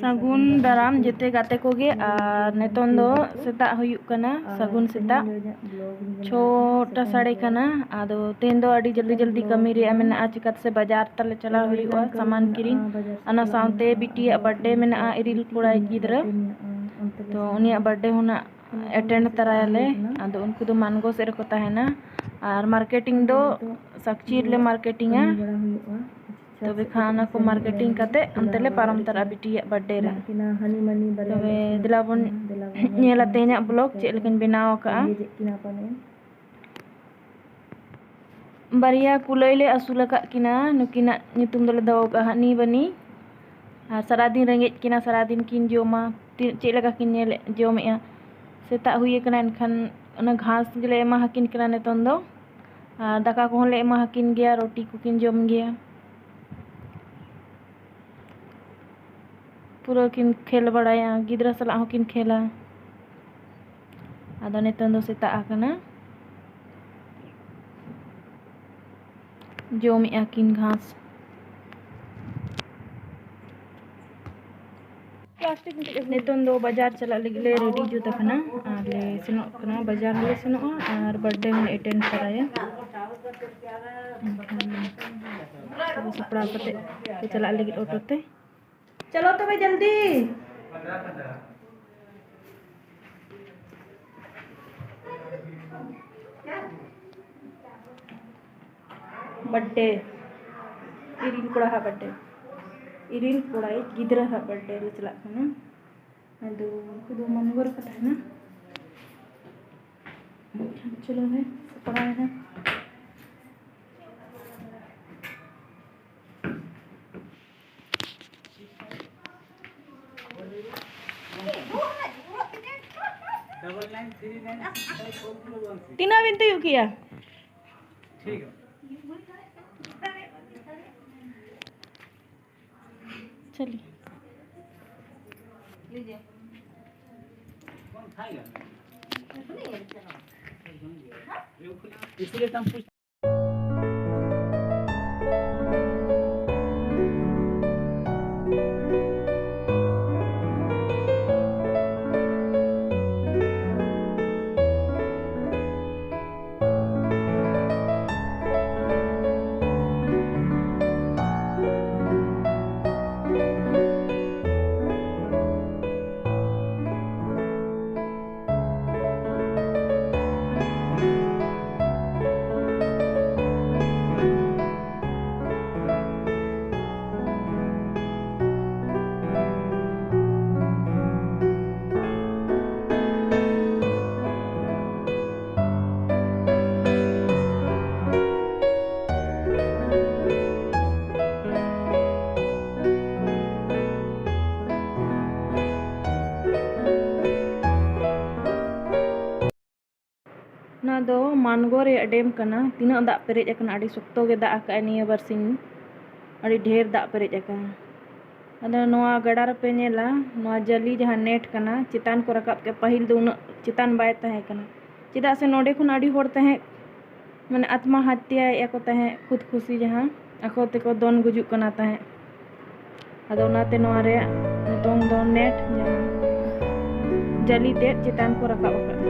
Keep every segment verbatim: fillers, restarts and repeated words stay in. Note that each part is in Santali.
ᱥᱟᱹᱜᱩᱱ ᱫᱟᱨᱟᱢ ᱡᱮᱛᱮ ᱜᱟᱛᱮ ᱠᱚᱜᱮ᱾ ᱟᱨ ᱱᱤᱛᱚᱝ ᱫᱚ ᱥᱮᱛᱟᱜ ᱦᱩᱭᱩᱜ ᱠᱟᱱᱟ, ᱥᱟᱹᱜᱩᱱ ᱥᱮᱛᱟᱜ᱾ ᱪᱷᱚᱴᱟ ᱥᱟᱰᱮ ᱠᱟᱱᱟ᱾ ᱟᱫᱚ ᱛᱮᱦᱮᱧ ᱫᱚ ᱟᱹᱰᱤ ᱡᱚᱞᱫᱤ ᱡᱚᱞᱫᱤ ᱠᱟᱹᱢᱤ ᱨᱮᱭᱟᱜ ᱢᱮᱱᱟᱜᱼᱟ, ᱪᱤᱠᱟᱹᱛᱮ ᱥᱮ ᱵᱟᱡᱟᱨ ᱛᱟᱞᱮ ᱪᱟᱞᱟᱣ ᱦᱩᱭᱩᱜᱼᱟ ᱥᱟᱢᱟᱱ ᱠᱤᱨᱤᱧ᱾ ᱚᱱᱟ ᱥᱟᱶᱛᱮ ᱵᱤᱴᱤᱭᱟᱜ ᱵᱟᱨᱛᱷᱰᱮ ᱢᱮᱱᱟᱜᱼᱟ, ᱤᱨᱤᱞ ᱠᱚᱲᱟᱭᱤᱡ ᱜᱤᱫᱽᱨᱟᱹ᱾ ᱛᱚ ᱩᱱᱤᱭᱟᱜ ᱵᱟᱨᱛᱷᱰᱮ ᱦᱚᱸ ᱱᱟᱜ ᱮᱴᱮᱱᱰ ᱛᱟᱨᱟᱭᱟᱞᱮ᱾ ᱟᱫᱚ ᱩᱱᱠᱩ ᱫᱚ ᱢᱟᱱᱜᱳ ᱥᱮᱫ ᱨᱮᱠᱚ ᱛᱟᱦᱮᱱᱟ᱾ ᱟᱨ ᱢᱟᱨᱠᱮᱴᱤᱝ ᱫᱚ ᱥᱟᱠᱪᱤ ᱨᱮᱞᱮ ᱢᱟᱨᱠᱮᱴᱤᱝᱟ᱾ ᱛᱚᱵᱮ ᱠᱷᱟᱱ ᱚᱱᱟ ᱠᱚ ᱢᱟᱨᱠᱮᱴᱤᱝ ᱠᱟᱛᱮ ᱚᱱᱛᱮ ᱞᱮ ᱯᱟᱨᱚᱢ ᱛᱟᱨᱟᱜᱼᱟ ᱵᱤᱴᱤᱭᱟᱜ ᱵᱟᱨᱛᱷᱰᱮ ᱨᱮ᱾ ᱛᱚᱵᱮ ᱫᱮᱞᱟ ᱵᱚᱱ ᱧᱮᱞᱟ ᱛᱮᱦᱮᱧᱟᱜ ᱵᱞᱚᱜ ᱪᱮᱫ ᱞᱮᱠᱟᱧ ᱵᱮᱱᱟᱣ ᱟᱠᱟᱫᱼᱟ᱾ ᱵᱟᱨᱭᱟ ᱠᱩᱞᱟᱹᱭ ᱞᱮ ᱟᱹᱥᱩᱞ ᱟᱠᱟᱫ ᱠᱤᱱᱟ᱾ ᱱᱩᱠᱤᱱᱟᱜ ᱧᱩᱛᱩᱢ ᱫᱚᱞᱮ ᱫᱚᱦᱚ ᱟᱠᱟᱫᱼᱟ ᱦᱟᱹᱱᱤ ᱵᱟᱹᱱᱤ᱾ ᱟᱨ ᱥᱟᱨᱟᱫᱤᱱ ᱨᱮᱸᱜᱮᱡ ᱠᱤᱱᱟ, ᱥᱟᱨᱟᱫᱤᱱ ᱠᱤᱱ ᱡᱚᱢᱟ᱾ ᱛᱤ-, ᱪᱮᱫ ᱞᱮᱠᱟ ᱠᱤᱱ ᱧᱮᱞᱮᱫ, ᱡᱚᱢᱮᱫᱼᱟ᱾ ᱥᱮᱛᱟᱜ ᱦᱩᱭ ᱟᱠᱟᱱᱟ, ᱮᱱᱠᱷᱟᱱ ᱚᱱᱟ ᱜᱷᱟᱥ ᱜᱮᱞᱮ ᱮᱢᱟ ᱟᱹᱠᱤᱱ ᱠᱟᱱᱟ ᱱᱤᱛᱚᱝ ᱫᱚ᱾ ᱟᱨ ᱫᱟᱠᱟ ᱠᱚᱦᱚᱸ ᱞᱮ ᱮᱢᱟ ᱟᱹᱠᱤᱱ ᱜᱮᱭᱟ, ᱨᱩᱴᱤ ᱠᱚᱠᱤᱱ ᱡᱚᱢ ᱜᱮᱭᱟ᱾ ᱯᱩᱨᱟᱹ ᱠᱤᱱ ᱠᱷᱮᱞ ᱵᱟᱲᱟᱭᱟ, ᱜᱤᱫᱽᱨᱟᱹ ᱥᱟᱞᱟᱜ ᱦᱚᱸᱠᱤᱱ ᱠᱷᱮᱞᱟ᱾ ᱟᱫᱚ ᱱᱤᱛᱚᱝ ᱫᱚ ᱥᱮᱛᱟᱜ ᱟᱠᱟᱱᱟ, ᱡᱚᱢᱮᱫᱼᱟ ᱠᱤᱱ ᱜᱷᱟᱥ᱾ ᱱᱤᱛᱚᱝ ᱫᱚ ᱵᱟᱡᱟᱨ ᱪᱟᱞᱟᱜ ᱞᱟᱹᱜᱤᱫ ᱞᱮ ᱨᱮᱰᱤ ᱡᱩᱛ ᱟᱠᱟᱱᱟ ᱟᱨ ᱞᱮ ᱥᱮᱱᱚᱜ ᱠᱟᱱᱟ, ᱵᱟᱡᱟᱨ ᱦᱚᱸᱞᱮ ᱥᱮᱱᱚᱜᱼᱟ ᱟᱨ ᱵᱟᱨᱛᱷᱰᱮ ᱦᱚᱸᱞᱮ ᱮᱴᱮᱱᱰ ᱛᱚᱨᱟᱭᱟ᱾ ᱮᱱᱠᱷᱟᱱ ᱥᱟᱯᱲᱟᱣ ᱠᱟᱛᱮ ᱞᱮ ᱪᱟᱞᱟᱜ ᱞᱟᱹᱜᱤᱫ ᱚᱴᱳ ᱛᱮ᱾ ᱪᱚᱞᱚ ᱛᱚᱵᱮ ᱡᱚᱞᱫᱤ᱾ ᱵᱟᱨᱛᱷᱰᱮ, ᱤᱨᱤᱞ ᱠᱚᱲᱟ ᱦᱟᱜ ᱵᱟᱨᱛᱷᱰᱮ, ᱤᱨᱤᱞ ᱠᱚᱲᱟᱭᱤᱡ ᱜᱤᱫᱽᱨᱟᱹ ᱦᱟᱜ ᱵᱟᱨᱛᱷᱰᱮ ᱞᱮ ᱪᱟᱞᱟᱜ ᱠᱟᱱᱟ᱾ ᱟᱫᱚ ᱩᱱᱠᱩ ᱫᱚ ᱢᱟᱱᱜᱳ ᱨᱮᱠᱚ ᱛᱟᱦᱮᱱᱟ᱾ ᱪᱚᱞᱚ ᱦᱮ, ᱥᱟᱯᱲᱟᱣ ᱮᱱᱟ᱾ ᱛᱤᱱᱟᱹᱜ ᱵᱤᱱ ᱛᱤᱭᱳᱜ ᱠᱮᱜᱼᱟ? ᱪᱟᱞᱤᱭᱮ᱾ ᱱᱚᱣᱟ ᱫᱚ ᱢᱟᱱᱜᱚ ᱨᱮᱭᱟᱜ ᱰᱮᱢ ᱠᱟᱱᱟ᱾ ᱛᱤᱱᱟᱹᱜ ᱫᱟᱜ ᱯᱮᱨᱮᱡ ᱟᱠᱟᱱᱟ, ᱟᱹᱰᱤ ᱥᱚᱠᱛᱚ ᱜᱮ ᱫᱟᱜ ᱟᱠᱟᱫᱼᱟᱭ ᱱᱤᱭᱟᱹ ᱵᱟᱨᱥᱤᱧ, ᱟᱹᱰᱤ ᱰᱷᱮᱨ ᱫᱟᱜ ᱯᱮᱨᱮᱡ ᱟᱠᱟᱱᱟ᱾ ᱟᱫᱚ ᱱᱚᱣᱟ ᱜᱟᱰᱟ ᱨᱮᱯᱮ ᱧᱮᱞᱟ, ᱱᱚᱣᱟ ᱡᱟᱹᱞᱤ ᱡᱟᱦᱟᱸ ᱱᱮᱴ ᱠᱟᱱᱟ, ᱪᱮᱛᱟᱱ ᱠᱚ ᱨᱟᱠᱟᱵ ᱠᱮᱫ᱾ ᱯᱟᱹᱦᱤᱞ ᱫᱚ ᱩᱱᱟᱹᱜ ᱪᱮᱛᱟᱱ ᱵᱟᱭ ᱛᱟᱦᱮᱸ ᱠᱟᱱᱟ, ᱪᱮᱫᱟᱜ ᱥᱮ ᱱᱚᱰᱮ ᱠᱷᱚᱱ ᱟᱹᱰᱤ ᱦᱚᱲ ᱛᱟᱦᱮᱸ, ᱢᱟᱱᱮ ᱟᱛᱢᱟ ᱦᱟᱛᱭᱟᱭᱮᱫᱼᱟ ᱠᱚ ᱛᱟᱦᱮᱸᱫ, ᱠᱷᱩᱫ ᱠᱷᱩᱥᱤ ᱡᱟᱦᱟᱸ ᱟᱠᱚ ᱛᱮᱠᱚ ᱫᱚᱱ ᱜᱩᱡᱩᱜ ᱠᱟᱱᱟ ᱛᱟᱦᱮᱸᱫ᱾ ᱟᱫᱚ ᱚᱱᱟᱛᱮ ᱱᱚᱣᱟ ᱨᱮᱭᱟᱜ ᱧᱩᱛᱩᱢ ᱫᱚ ᱱᱮᱴ, ᱡᱟᱦᱟᱸ ᱡᱟᱹᱞᱤ ᱛᱮᱫ ᱪᱮᱛᱟᱱ ᱠᱚ ᱨᱟᱠᱟᱵ ᱟᱠᱟᱫᱼᱟ᱾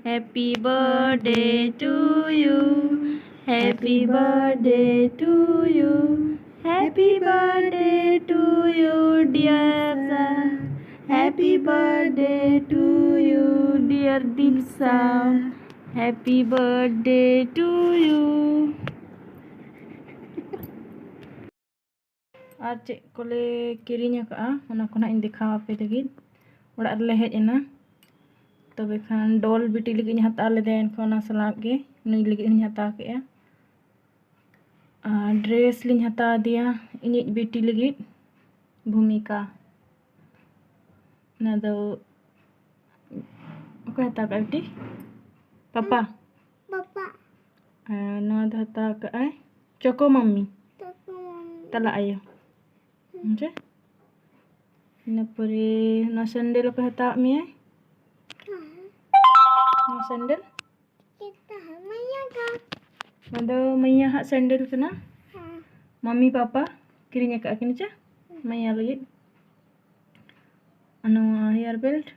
Happy birthday to you. Happy birthday to you. Happy birthday to you, dear sir. Happy birthday to you, dear Dipsa. Happy birthday to you. ᱟᱨ ᱪᱮᱫ ᱠᱚᱞᱮ ᱠᱤᱨᱤᱧ ᱟᱠᱟᱫᱼᱟ, ᱚᱱᱟ ᱠᱚ ᱱᱟᱦᱟᱜ ᱤᱧ ᱫᱮᱠᱷᱟᱣ ᱟᱯᱮ ᱞᱟᱹᱜᱤᱫ᱾ ᱚᱲᱟᱜ ᱨᱮᱞᱮ ᱦᱮᱡ ᱮᱱᱟ, ᱛᱚᱵᱮ ᱠᱷᱟᱱ ᱰᱚᱞ ᱵᱤᱴᱤ ᱞᱟᱹᱜᱤᱫ ᱤᱧ ᱦᱟᱛᱟᱣ ᱞᱮᱫᱟ, ᱮᱱᱠᱷᱟᱱ ᱚᱱᱟ ᱥᱟᱞᱟᱜ ᱜᱮ ᱱᱩᱭ ᱞᱟᱹᱜᱤᱫ ᱦᱚᱸᱧ ᱦᱟᱛᱟᱣ ᱠᱮᱫᱼᱟ᱾ ᱟᱨ ᱰᱨᱮᱥ ᱞᱤᱧ ᱦᱟᱛᱟᱣ ᱟᱫᱮᱭᱟ ᱤᱧᱤᱡ ᱵᱤᱴᱤ ᱞᱟᱹᱜᱤᱫ, ᱵᱷᱩᱢᱤᱠᱟ᱾ ᱚᱱᱟ ᱫᱚ ᱚᱠᱚᱭ ᱦᱟᱛᱟᱣ ᱠᱟᱜᱼᱟ ᱵᱤᱴᱤ? ᱯᱟᱯᱟ? ᱯᱟᱯᱟ᱾ ᱟᱨ ᱱᱚᱣᱟ ᱫᱚ ᱦᱟᱛᱟᱣ ᱠᱟᱜᱼᱟᱭ ᱪᱚᱠᱚ ᱢᱟᱢᱢᱤ᱾ ᱪᱚᱠᱚ ᱛᱟᱞᱟ ᱟᱭᱳ᱾ ᱦᱮᱸ ᱪᱮ? ᱤᱱᱟᱹ ᱯᱚᱨᱮ ᱱᱚᱣᱟ ᱥᱮᱱᱰᱮᱞ ᱚᱠᱚᱭ ᱦᱟᱛᱟᱣᱟᱫ ᱢᱮᱭᱟᱭ? ᱱᱚᱣᱟ ᱥᱮᱱᱰᱮᱞ? ᱱᱚᱣᱟ ᱫᱚ ᱢᱟᱹᱭᱟ ᱦᱟᱜ ᱥᱮᱱᱰᱮᱞ ᱠᱟᱱᱟ᱾ ᱢᱟᱢᱤ ᱯᱟᱯᱟ ᱠᱤᱨᱤᱧ ᱟᱠᱟᱫ ᱠᱤᱱ ᱪᱮ ᱢᱟᱹᱭᱟ ᱞᱟᱹᱜᱤᱫ᱾ ᱟᱨ ᱱᱚᱣᱟ ᱦᱮᱭᱟᱨ ᱵᱮᱞᱴ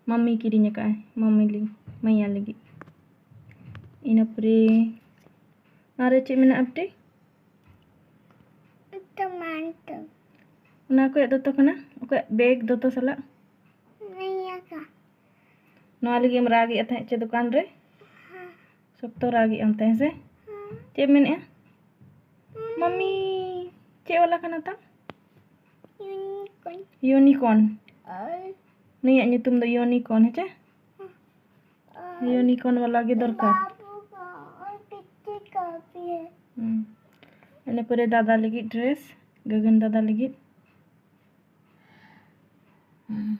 ᱢᱟᱢᱤ ᱠᱤᱨᱤᱧ ᱟᱠᱟᱫᱼᱟᱭ ᱢᱟᱢᱤ ᱞᱟᱹᱜᱤᱫ, ᱢᱟᱹᱭᱟ ᱞᱟᱹᱜᱤᱫ᱾ ᱤᱱᱟᱹ ᱯᱚᱨᱮ ᱱᱚᱣᱟ ᱨᱮ ᱪᱮᱫ ᱢᱮᱱᱟᱜᱼᱟ ᱵᱤᱴᱤ? ᱴᱚᱢᱟᱴᱳ᱾ ᱚᱱᱟ ᱚᱠᱚᱭᱟᱜ ᱫᱚᱛᱚ ᱠᱟᱱᱟ? ᱚᱠᱚᱭᱟᱜ ᱵᱮᱜᱽ ᱫᱚᱛᱚ ᱥᱟᱞᱟᱜ? ᱱᱤᱭᱟᱹ ᱠᱚ᱾ ᱱᱚᱣᱟ ᱞᱟᱹᱜᱤᱫ ᱮᱢ ᱨᱟᱜ ᱮᱫ ᱛᱟᱦᱮᱸᱫ ᱪᱮ ᱫᱚᱠᱟᱱ ᱨᱮ? ᱦᱮᱸ᱾ ᱥᱚᱠᱛᱚ ᱨᱟᱜ ᱮᱫ ᱟᱢ ᱛᱟᱦᱮᱸᱫ ᱥᱮ? ᱦᱮᱸ᱾ ᱪᱮᱫ ᱮᱢ ᱢᱮᱱᱮᱫᱼᱟ? ᱢᱟᱢᱤ᱾ ᱪᱮᱫ ᱵᱟᱞᱟ ᱠᱟᱱᱟ ᱛᱟᱢ? ᱤᱭᱩᱱᱤᱠᱚᱨᱱ᱾ ᱤᱭᱩᱱᱤᱠᱚᱨᱱ᱾ ᱟᱨ ᱱᱩᱭᱟᱜ ᱧᱩᱛᱩᱢ ᱫᱚ ᱤᱭᱩᱱᱤᱠᱚᱨᱱ, ᱦᱮᱸ ᱪᱮ? ᱦᱮᱸ᱾ ᱤᱭᱩᱱᱤᱠᱚᱨᱱ ᱵᱟᱞᱟ ᱜᱮ ᱫᱚᱨᱠᱟᱨ᱾ ᱵᱟᱵᱩ ᱠᱚ ᱯᱤᱪᱷᱤ ᱠᱚᱯᱤ᱾ ᱦᱩᱸ᱾ ᱤᱱᱟᱹ ᱯᱚᱨᱮ ᱫᱟᱫᱟ ᱞᱟᱹᱜᱤᱫ ᱰᱨᱮᱥ, ᱜᱟᱜᱟᱱ ᱫᱟᱫᱟ ᱞᱟᱹᱜᱤᱫ᱾ ᱦᱩᱸ᱾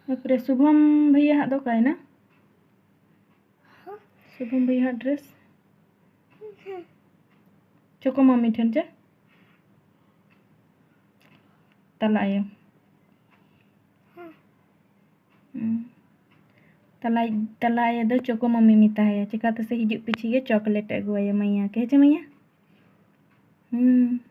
ᱤᱱᱟᱹ ᱯᱚᱨᱮ ᱥᱩᱵᱷᱚᱢ ᱵᱷᱟᱹᱭᱟ ᱦᱟᱸᱜ ᱫᱚ ᱚᱠᱟᱭᱮᱱᱟ? ᱥᱩᱵᱷᱚᱢ ᱵᱷᱟᱹᱭᱟ ᱦᱟᱸᱜ ᱰᱨᱮᱥ᱾ ᱦᱮᱸ᱾ ᱪᱚᱠᱚ ᱢᱟᱢᱤ ᱴᱷᱮᱱ ᱪᱮ? ᱛᱟᱞᱟ ᱟᱭᱳ᱾ ᱦᱮᱸ᱾ ᱦᱩᱸ᱾ ᱛᱟᱞᱟ, ᱛᱟᱞᱟ ᱟᱭᱳ ᱫᱚ ᱪᱚᱠᱚ ᱢᱟᱢᱤ ᱢᱮᱛᱟᱭᱟ, ᱪᱤᱠᱟᱹᱛᱮ ᱥᱮ ᱦᱤᱡᱩᱜ ᱯᱤᱪᱷᱤ ᱜᱮ ᱪᱚᱠᱞᱮᱴ ᱟᱹᱜᱩᱣᱟᱭᱟ ᱢᱟᱹᱭᱟ ᱠᱮ, ᱦᱮᱸ ᱪᱮ ᱢᱟᱹᱭᱟ? ᱦᱩᱸ᱾